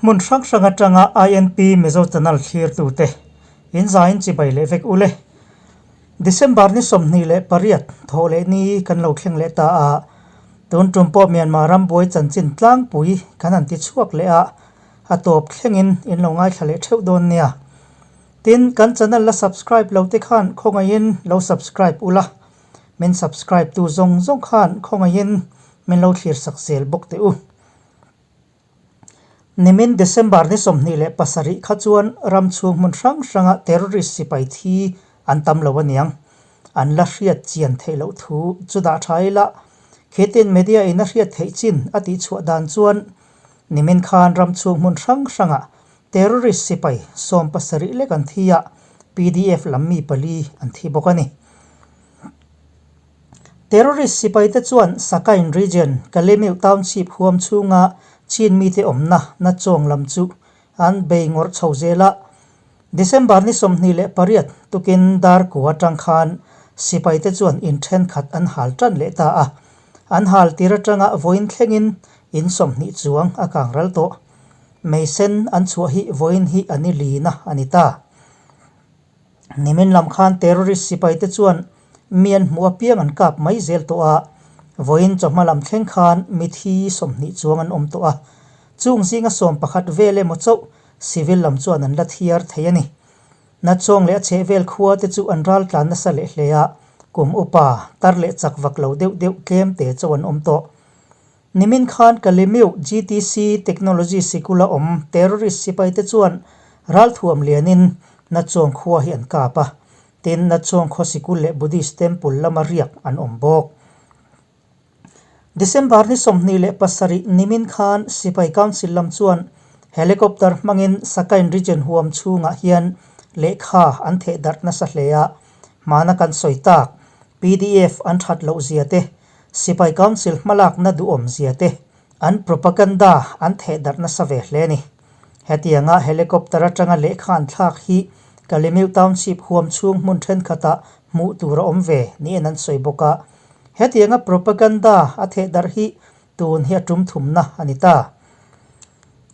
Hmun hrang hrang atanga INP Mizo Channel thlirtute in zain chibai leh vek ule. December ni 28 thawh leh ni kan lo thleng leh ta a, tun tum pawh Myanmar ram buai chanchin tlangpui kan han ti chhuak leh a, a tawp thlengin in lo ngaithla leh theuh dawn nia. Tin, kan channel la subscribe lo te khan khawngaihin lo subscribe ula, min subscribe tu zawng zawng khan khawngaihin min lo thlir sak zel bawk teh u. Nimin December ni 27 kha chuan ram chhung hmun hrang hranga terrorist sipai thi an tam lo aniang. An la hriat chian theih loh thu chu dah tha ila, Khitin media in a hriat theih chin a tih chhuah dan chuan nimin khan ram chhung hmun hrang hranga terrorist sipai 70 lek an thi a, PDF lam mi pali an thi bawk a ni. Terrorist sipaite chuan Sakain region, Kalemeu township huam chhunga Chin mite awmna Nachawng lam chu an bei ngawrh chho zel a. December ni 28 tukin dar kua atang khan sipaite chuan in thenkhat an hal tan leh ta a. An hal tir atanga vawiin thlengin in 20 chuang a kang ral tawh. Meisen an chhuah hi vawiin hi a ni lina a ni ta. Nimin lam khan terrorist sipaite chuan mi an hmuh apiang an kap mai zel tawh a, vawiin chawhma lam thleng khan mithi 20 chuang an awm tawh a, chung zinga 11 vel emaw chauh civil lam chuan an la thiar thei a ni. Nachawng leh a chhehvel khua te chu an ral tlan nasa leh hle a, kum upa tar leh chak vak lo deuh deuh tlem te chauh an awm tawh. Nimin khan Kalemiu GTC Technology sikula awm terrorist sipaite chuan ralthuam lianin Nachawng khua hi an kap a, tin Nachawng khaw sikul leh Buddhist temple lama riak an awm bawk. December ni 27 nimin khan Sipai Council lam chuan helicopter hmangin Sakain region huam chhungah hian lehkha an theh darh nasa hle a, hmana kan sawi tak PDF an that loh zia te, Sipai Council hmalakna duhawm zia te, an propaganda an theh darh nasa ve hle a ni. Hetianga helicopter atanga lehkha an thlak hi Kalemiu Township huam chhung hmun thenkhatah hmuh tur a awm ve niin an sawi bawk a. Hetianga propaganda a theh darh hi tun hi a tum thumna a ni ta.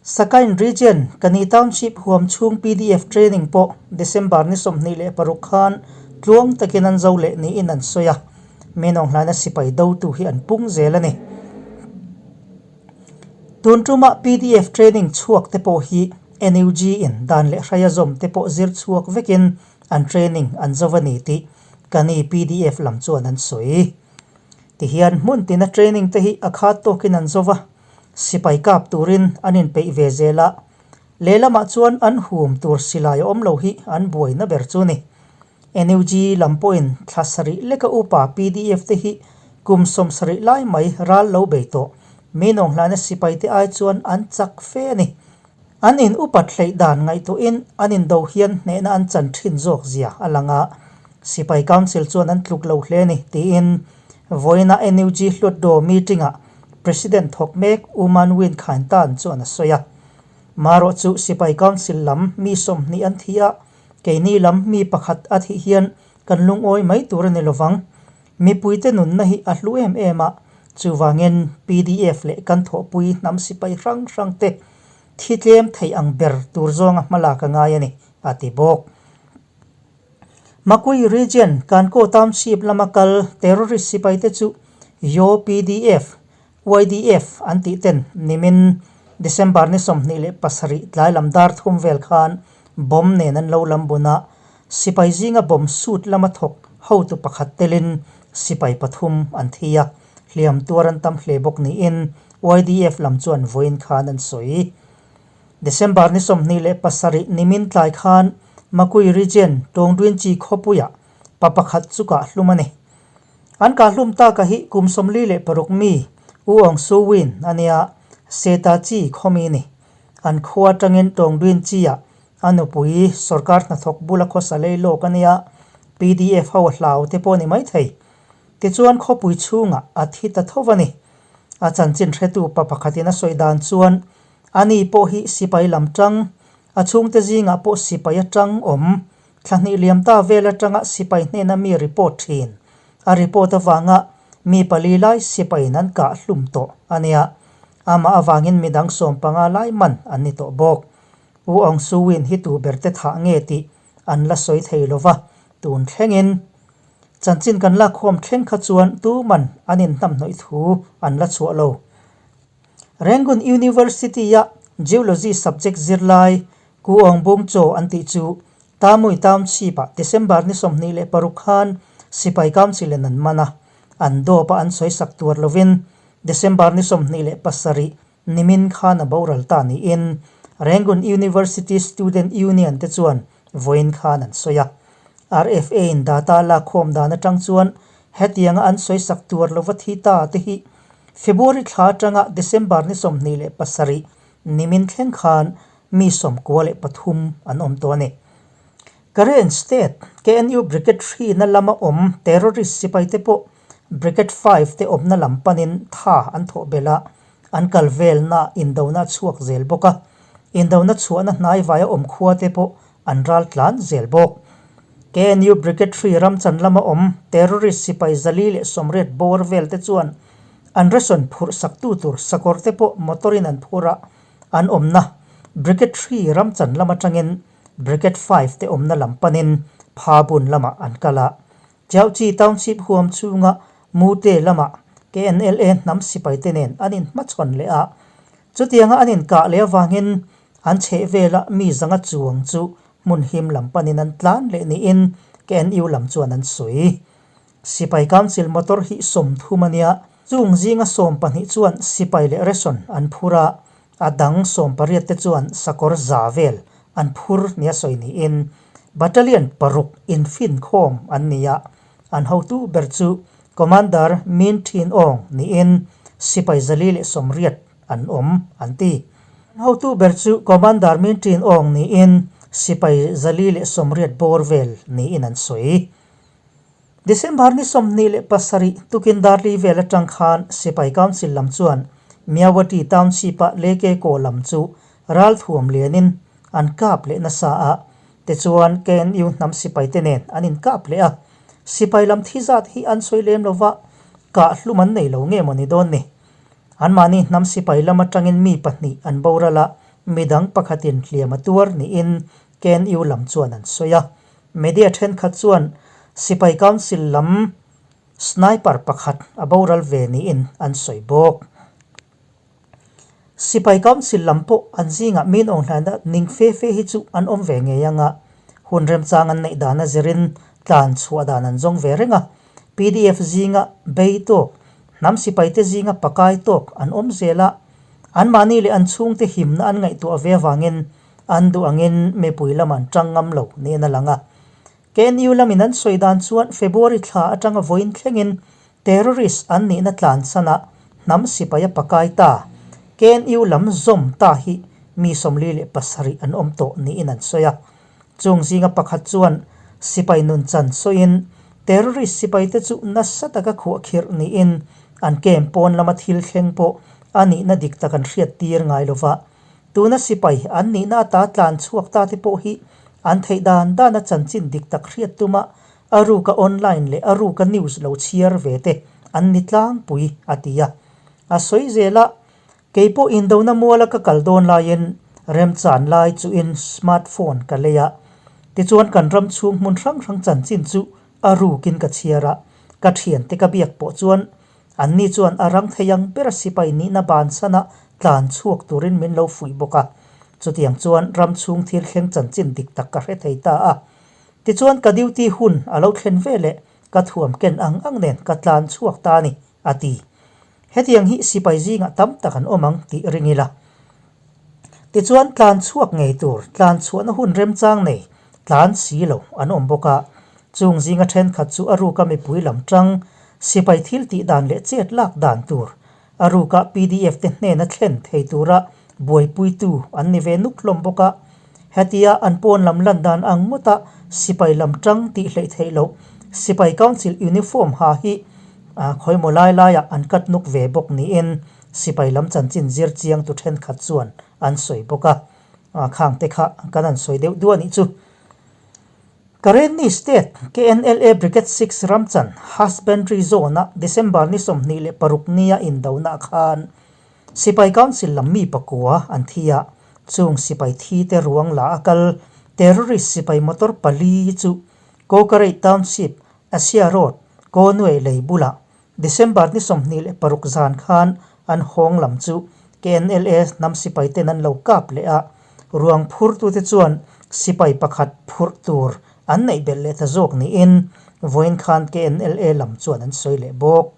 Sakain Region, Kani Township huam chhung PDF training pawh December ni 26 khan tluang takin an zo leh niin an sawi a, Menawng hlaina sipai dotu hi an pung zel a ni. Tun tuma PDF training chhuak te pawh hi NUG in dan leh hraia zawm te pawh zir chhuak vekin an training an zo a ni tih Kani PDF lam chuan an sawi. Tihian hmun tina training te hi a khat tawkin an zo va, sipai kap turin an inpeih ve zel a, lehlamah chuan an hum tur silai a awm lo hi an buaina ber chu ni. NUG lam pawhin thla sarih leka upa PDF te hi kum 70 lai mai ral lo bei tawh. Minawng hlana sipai te ai chuan an chak fe a ni. An in upat hleih dan ngaihtuahin an indo hian hnehna an chan thin zawk zia a lang a, Sipai Council chuan an tluk lo hle a ni tiin vawiina NUG Hlutdaw meeting-ah President thawk mek U Man Win Khain Tan chuan a sawi a. Marawh chu Sipai Council lam mi 20 an thi a, keini lam mi pakhat a thih hian kan lungawi mai tur a ni lovang. Mipuite nunna hi a hlu em em a, chuvangin PDF leh kan thawhpui hnam sipai hrang hrang te thi tlem theih ang ber tur zawnga hmalak a ngai a ni, a ti bawk. Makui Region, Kankaw Township lama kal terrorist sipaite chu Yaw PDF, YDF an tih ten nimin December ni 27 tlai lam dar thum vel khan bomb nen an lo lam bun a, sipai zinga bomb suit lama thawk hotu pakhat telin sipai pathum an thi a, hliam tuar an tam hle bawk niin YDF lam chuan vawiin khan an sawi. December ni 27 nimin tlai khan Makui Region Tawngduinchi khawpuiah pa pakhat chu kah hlum a ni. An kah hlum taka hi kum 46 mi U Aung Su Win a nia, Seta Chi khawmi ni. An khua atangin Tawngduinchi-ah a nupui sorkar hnathawk bula khawsa lei lawk a nia, PDF ho a hlau te pawh a ni maithei. Tichuan khawpui chhungah a thi ta tho a ni. A chanchin hretu pa pakhatin a sawi dan chuan ani pawh hi sipai lam tang, a chhungte zingah pawh sipai atang awm Thla hnih liam ta vel atanga sipai hnena mi report thin. A report avanga mi pali lai sipaiin an kah hlum tawh a nia. Amah avangin midang 15 lai man an ni tawh bawk. U Aung Su Win hi tu berte thah nge tih an la sawi thei lo va, tun thlengin chanchin kan lakkhawm thleng kha chuan tuman an inhnamhnawih thu an la chhuah lo. Rangoon University-a Geology subject zirlai Ku Aung Bung Chaw an tih chu Tamui Township-ah December ni 26 khan Sipai Council-in an man a, an dawp a an sawisak tuar lovin December ni 27 nimin khan a boral ta niin Rangoon University Student Union te chuan vawiin khan an sawi a. RFA-in data lakkhawm dan atang chuan hetianga an sawisak tuar lova thi ta te hi February thla atanga December ni 27 nimin thleng khan mi 93 an awm tawh a ni. Karen State, KNU Brigade hrina lama awm terrorist sipaite pawh Brigade 5 te awmna lam panin tha an thawh belh a, an kal velna indona a chhuak zel bawk a, indona chhuahna hnai vaia awm khua te pawh an ral tlan zel bawk. KNU Brigade 3 ramchan lama awm terrorist sipai 480 bawr vel te chuan an ration phurh saktu tur sakawr te pawh motor in an phur a, an awmna Brigade 3 ramchan lam atangin Brigade 5 te awmna lam panin Phabun lamah an kal a. Chauchi Township huam chhunga Mute lamah KNLA hnam sipaite nen an inhmachhawn leh a, chutianga an inkah leh avangin an chhehvela mi zanga chuang chu hmun him lam panin an tlan leh niin KNU lam chuan an sawi. Sipai Council motor hi 30 a nia, chung zinga 12 chuan sipai leh ration an phur a, A dang 18 te chuan sakawr za vel an phur nia sawi niin Battalion paruk infinkhawm an ni a, an hotu ber chu Commander Min Thin Aung niin sipai 480 an awm an ti. An hotu ber chu Commander Min Thin Aung niin sipai 480 bawr vel niin an sawi. December ni 27 tukin Darli vel atang khan Sipai Council lam chuan Myawaddy Township-a Leke Kaw lam chu ralthuam lianin an kap leh nasa a, tichuan KNU hnam sipaite nen an inkap leh a. Sipai lam thi zat hi an sawi lem lova, kah hlum an nei lo nge maw ni dawn ni. Anmahni hnam sipai lam atangin mi pahnih an boral a, midang pakhatin hliam a tuar niin KNU lam chuan an sawi a. Media thenkhat chuan Sipai Council lam sniper pakhat a boral ve niin an sawi bawk. Sipai Council lam pawh an zingah min awnghlaina ning fe fe hi chu an awm ve ngei ang a, hun remchang an neih dan a zirin tlan chhuah dan an zawng ve reng a. PDF zinga bei tawk, hnam sipaite zinga pakai tawk an awm zel a, anmahni leh an chhungte himna an ngaihtuah ve avangin An duh angin mipui lam an tang ngam lo niin a lang a. KNU lamin an sawi dan chuan February thla atanga vawiin thlengin terrorist an nihna tlansan a hnam sipai a pakai ta. KNU lam zawm ta hi mi 47 an awm tawh niin an sawi a. Chung zinga pakhat chuan sipai nunchan sawiin terrorist sipaite chu nasa taka khuahkhirh niin an camp pawn lama thil thleng pawh a nihna dik tak an hriattir ngai lova. Tuna sipai an nihna ata tlan chhuak ta te pawh hi an theih dan dana chanchin dik tak hriat tuma a ruka online leh a ruka news lo chhiar ve te an ni tlangpui, a ti a. A sawi zel a, Kei pawh indona muala ka kal dawn laiin remchan lai chuin smart phone ka lei a, tichuan kan ram chhung hmun hrang hrang chanchin chu a rukin ka chhiar a, ka thiante ka biak pawh chuan Anni chuan a rang thei ang bera sipai nihna bansan a tlan chhuak turin min lo fuih bawk a. Chutiang chuan ram chhung thil thleng chanchin dik tak ka hre thei ta a. Tichuan ka duty hun a lo thlen ve leh ka thuam ken ang ang nen ka tlan chhuak ta a ni, a ti. Hetiang hi sipai zingah tam tak an awm ang tih ring ila. Tichuan tlan chhuak ngei tur tlan chhuahna hun remchang nei tlan si lo an awm bawk a. Chung zinga thenkhat chu a ruka mipui lam tang sipai thil tih dan leh chet lak dan tur a ruka pdf te hnena thlen thei tura buaipuitu an ni ve nuk hlawm bawk a. Hetia an pawn lam lan dan ang ngawta sipai lam tang tih hleih theih loh sipai council uniform ha hi khawimaw lai laiah an cut nuk ve bawk niin Sipai lam chanchin zir chiang tu thenkhat chuan an sawi bawk a, khang te kha kan han sawi deuh duah nih chu. Karenni State KNLA Brigade 6 Ramchan Husbandry Zone-a December ni 26 nia indona khan. Sipai Council lam mi pakua an thi a, chung sipai thi te ruang la a kal terrorist sipai motor pali chu Kawkarei Township, Asia Road, Kawnue lei bulah December ni 26 zan khan an hawng lam chu KNLA hnam sipai ten an lo kap leh a, ruang phurtute chuan sipai pakhat phurh tur an neih belh leh ta zawk niin vawiin khan KNLA lam chuan an sawi leh bawk.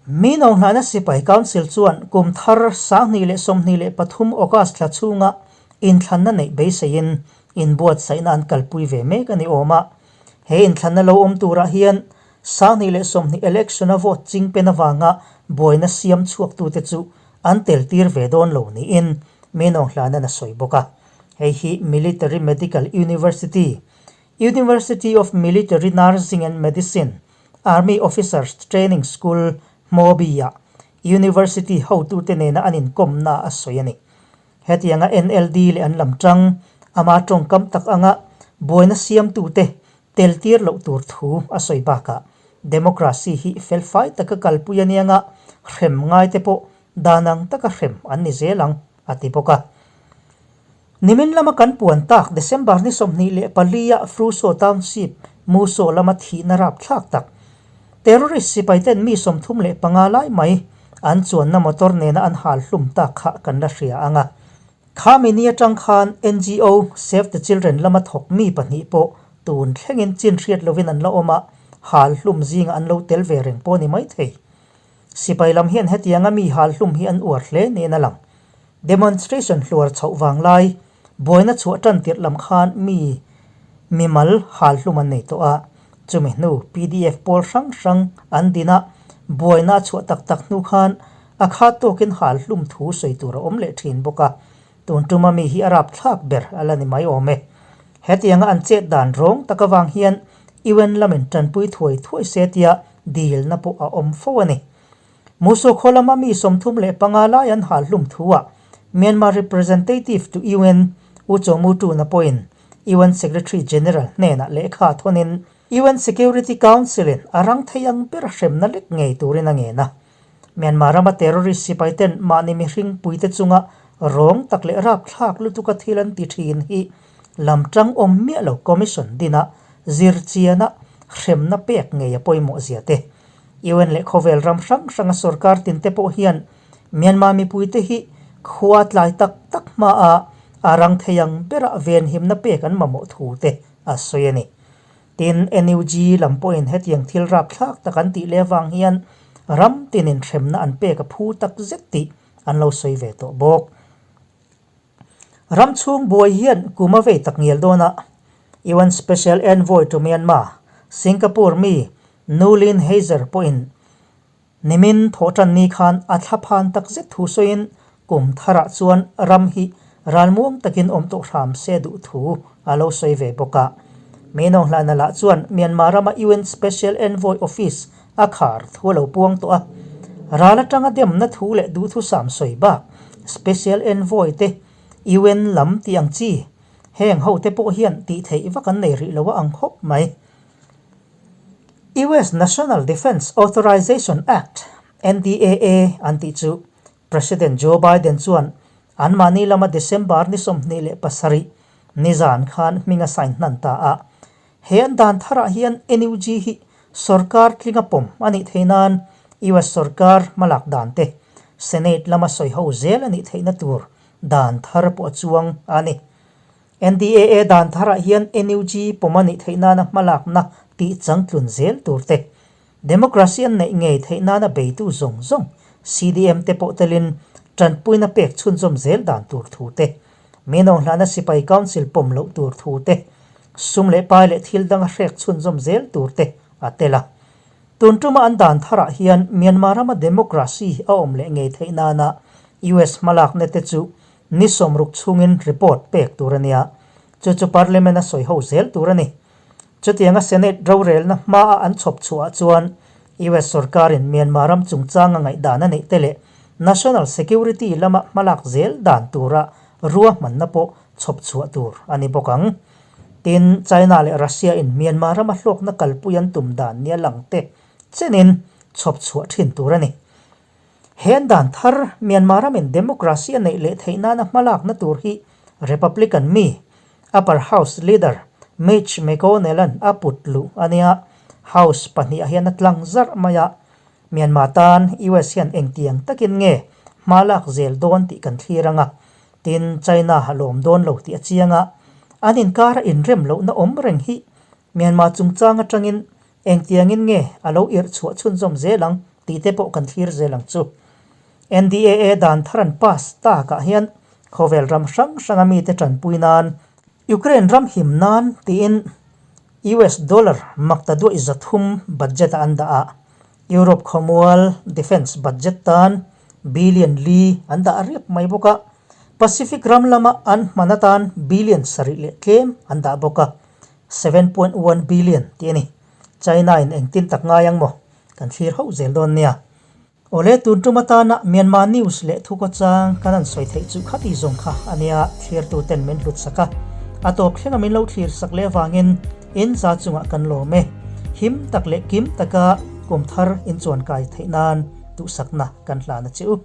Mi Nohnahna Sipai Council chuan kum thar 2023 August thla chhunga inthlanna neih beiseiin inbuatsaihna an kalpui ve mek a ni awm a. He inthlanna lo awm turah hian 2020 election-a vote chingpen avanga buaina siam chhuaktute chu an tel tir ve dawn lo niin Mi Nohnahna a sawi bawk a. Hei hi Military Medical University, University of Military Nursing and Medicine, Army Officers Training School, Hmawbi-ah University hotute nena an inkawmna a sawi a ni. Hetianga NLD leh an lam tang, ama tawngkam tak anga buaina siamtute teltir loh tur thu a sawi bakah democracy hi felfai taka kalpui a nianga hrem ngaite pawh dan ang taka hrem an ni zel ang, a ti bawk a. Nimin lama kan puan tak December ni 24 ah Fruso Township, Muso lama thihna rapthlak tak terrorist sipai ten mi 35 lai mai an chuanna motor nena an hal hlum tak kha kan la hria ang a. Khami ni atang khan NGO Save the Children lama thawk mi pahnih pawh tun thlengin chin hriat lovin an la awm a, hal hlum zingah an lo tel ve reng pawh a ni maithei. Sipai lam hian hetianga mi hal hlum hi an uar hle niin a lang. Demonstration hluar chhoh vang lai, buaina chhuah tan tirh lam khan mi mimal hal hlum an nei tawh a. Chumi hnu pdf pawl hrang hrang an din a, buaina a chhuah tak tak hnu khan a khat tawkin hal hlum thu sawi tur a awm leh thin bawk a. Tun tuma mi hi a rapthlak ber a la ni mai awm e. Hetianga an chet dan rawng tak avang hian UN lamin tanpui thuai thuai se tia dilna pawh a awm fo a ni. Musu khaw lama mi 35 lai an hal hlum thuah Myanmar Representative to UN U Kyaw Mu Tun-a pawhin UN Secretary General hnenah lehkha thawnin UN Security Council-in a rang thei ang ber hremna lek ngei turin a ngen a. Myanmar rama terrorist sipai ten mahni mihring puite chunga rawng tak leh rapthlak lutuka thil an ti thin hi lamtang awm miah lo Commission dina zirchiana hremna pek ngei a pawimawh zia te. UN leh khawvel ram hrang hranga sorkar tinte pawh hian Myanmar mipuite hi khua tlai tak tak hmaa a rang thei ang berah venhimna pek an mamawh thu te a sawi a ni. Tin, NUG lam pawhin hetiang thil rapthlak tak an tih leh avang hian ram tinin hremna an pek a phu tak zet tih an lo sawi ve tawh bawk. Ram chhung buai hian kum a vei tak ngial dawn a, UN Special Envoy to Myanmar, Singapore mi Noeleen Heyzer pawhin nimin thawhtan ni khan a thlaphan tak zet thu sawiin kum tharah chuan ram hi ralmuang takin awm tawh hram se duh thu a lo sawi ve bawk a. Meinawnghlana lah chuan Myanmar rama UN Special Envoy Office a khar thu a lo puang tawh a, ral atanga demna thu leh duhthusam sawi bak Special Envoy te UN lam tih ang chi heng ho te pawh hian tih theih vak an nei rih lo a ang khawp mai. US National Defense Authorization Act, NDAA, an tih chu President Joe Biden chuan anmahni lama December ni 27 nizan khan hming a sign hnan ta a. He an dan tharah hian NUG hi sorkar tlinga pawm a nih theih nan US sorkar hmalak dan te Senate lama sawi ho zel a nih theihna tur dan thar pawh a chuang a ni. NDAA dan tharah hian NUG pawm a nih theih nana hmalakna tih changtlun zel tur te, Democracy an neih ngei theih nana beitu zawng zawng CDM te pawh telin tanpuina pek chhunzawm zel dan tur thu te, Mino hlana sipai council pawm loh tur thu te, sum leh pai leh thil danga hrek chhunzawm zel tur te a tel a. Tun tuma an dan tharah hian Myanmar rama democracy a awm leh ngei theih nana US hmalakna te chu ni 60 chhungin report pek tur a nia. Chu chu Parliament a sawi ho zel tur a ni. Chutianga Senate rorelna hmaa an chhawp chhuahah chuan US sorkarin Myanmar ram chungchanga ngaihdan a neih te leh national security lama hmalak zel dan tura ruahmanna pawh chhawp chhuah tur a ni bawk ang. Tin, China leh Russia in Myanmar rama hlawkna kalpui an tum dan nia lang te chenin chhawp chhuah thin tur a ni. He an dan thar Myanmar ramin democracy a neih leh theih nana hmalakna tur hi Republican mi, Upper House Leader Mitch McConnell-a'n a put luh a nia. House pahnihah hian a tlang zarh mai a, Myanmar tan US hian engtiang takin nge hma lak zel dawn tih kan thlir ang a, tin China a lawm dawn lo tih a chiang a, an inkara inrem lohna awm reng hi Myanmar chungchang atangin engtiangin nge a lo irh chhuah chhunzawm zel ang tih te pawh kan thlir zel ang chu. NDAA dan thar an pass takah hian khawvel ram hrang hranga mite tanpui nan Ukraine ram him nan tiin US dollar makta duaih 300 budget a an dah a, Europe khawmual defence budget tan billion li an dah riap mai bawk a, Pacific ram lama an hman atan billion sarih leh tlem an dah bawk a, 7.1 billion tih a ni. China in engtin tak ngai ang maw? Kan thlir hauh zel dawn nia. Awle tun tum atana Myanmar news leh thukawchang kan han sawi theih chu khati zawng kha a nia thlirtu ten min hlut sak a, a tawp thlenga min lo thlir sak leh avangin in za chungah kan lawm e. Him tak leh kim taka kum thar in chuan kai theih nan duhsakna kan hlan a che u.